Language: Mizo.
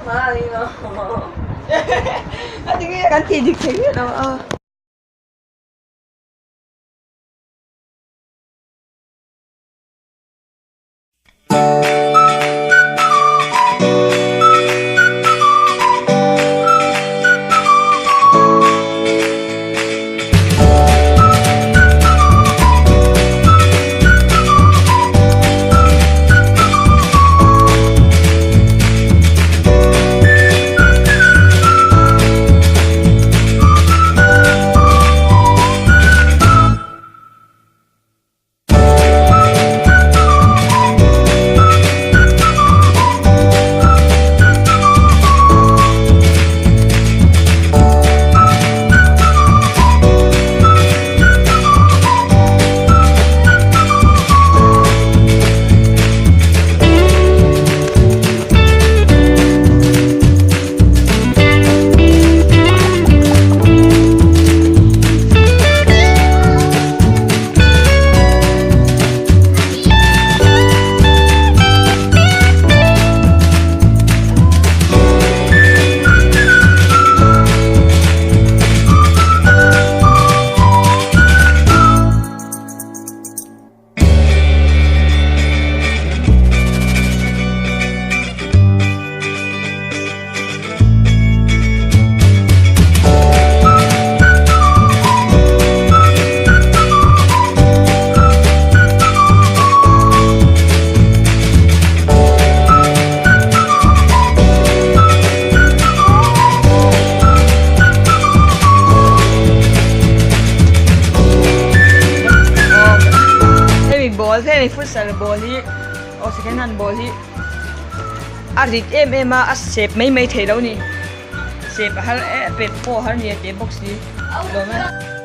A ti nge kan tih dik thei miah lo a. Hemi ball hemi futsal ball hi aw second hand ball hi a rit em em a a sep mai mai theih loh a ni sep a har e pet pawh a har ni a teh bawk si lawm e.